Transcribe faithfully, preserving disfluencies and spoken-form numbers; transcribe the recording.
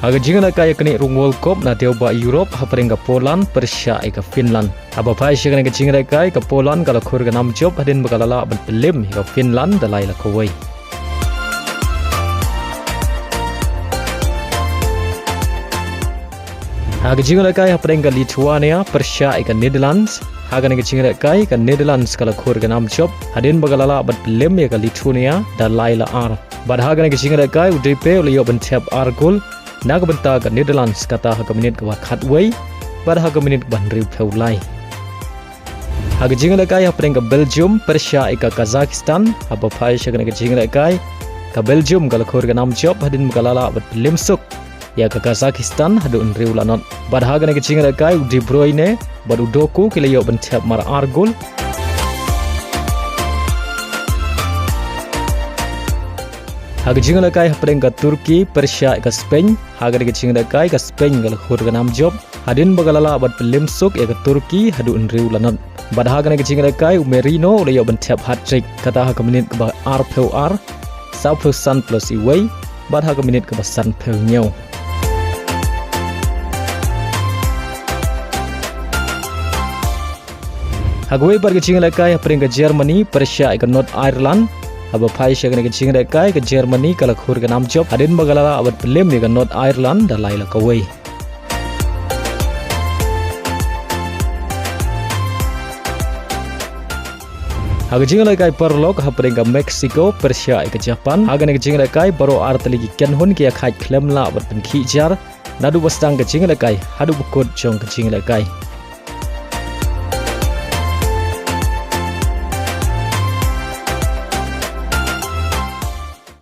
Ha ka jingïalehkai ïa kane ka rung World Cup na dewbah Europe hapdeng ka Poland pyrshah ïa ka Finland. Haba phai sha kane ka jingïalehkai ka Poland ka la khur ka nam jop hadien ba ka la lah ban pynlem ïa ka Finland da lai la kawei. Ha ka jingïalehkai hapdeng ka Lithuania pyrshah ïa ka Netherlands. Ha kane ka jingïalehkai ka Netherlands ka la khur ka nam jop hadien ba ka la lah ban pynlem ïa ka Lithuania da lai la ar. Bad ha kane ka jingïalehkai u Depay u la ïoh ban thep ar gol na ka bynta ka Netherlands, kata ha ka minit kaba khatwei bad ha ka minit kaba hynriewphew lai. Ha ka jingïalehkai hapdeng ka Belgium pyrshah ïa ka Kazakhstan, haba phai sha kane ka jingïalehkai ka Belgium ka la khur ka nam jop hadien ba ka la lah ban pynlem suk ïa ka Kazakhstan haduh hynriew la not. Bad ha kane ka jingïalehkai u De Bruyne bad u Doku ki la ïoh ban thep mar ar gol. Ha ka jingïalehkai hapdeng ka Turkey pyrshah ïa ka Spain, ha kane ka jingïalehkai ka Spain ka la khur ka nam jop hadien ba ka la lah ban pynlem suk ïa ka Turkey haduh hynriew la not. Bad ha kane ka jingïalehkai u Merino u la ïoh ban thep hat-trick, kata ha ka minit kaba arphew ar, sawphew san plus iwei bad ha ka minit kaba sanphew hynñiew. Ha kawei pat ka jingïalehkai hapdeng ka Germany pyrshah ïa ka North Ireland, haba phai sha kane ka jingïalehkai ka Germany ka la khur ka nam jop hadien ba ka la lah ban pynlem ïa ka North Ireland da lai la kawei. Ha ka jingïalehkai paralok hapdeng ka Mexico pyrshah ïa ka Japan, ha kane ka jingïalehkai baroh artylli ki kynhun ki ïakhaid khlem lah ban pynkhih jar naduh ba sdang ka jingïalehkai haduh ba kut jong ka jingïalehkai.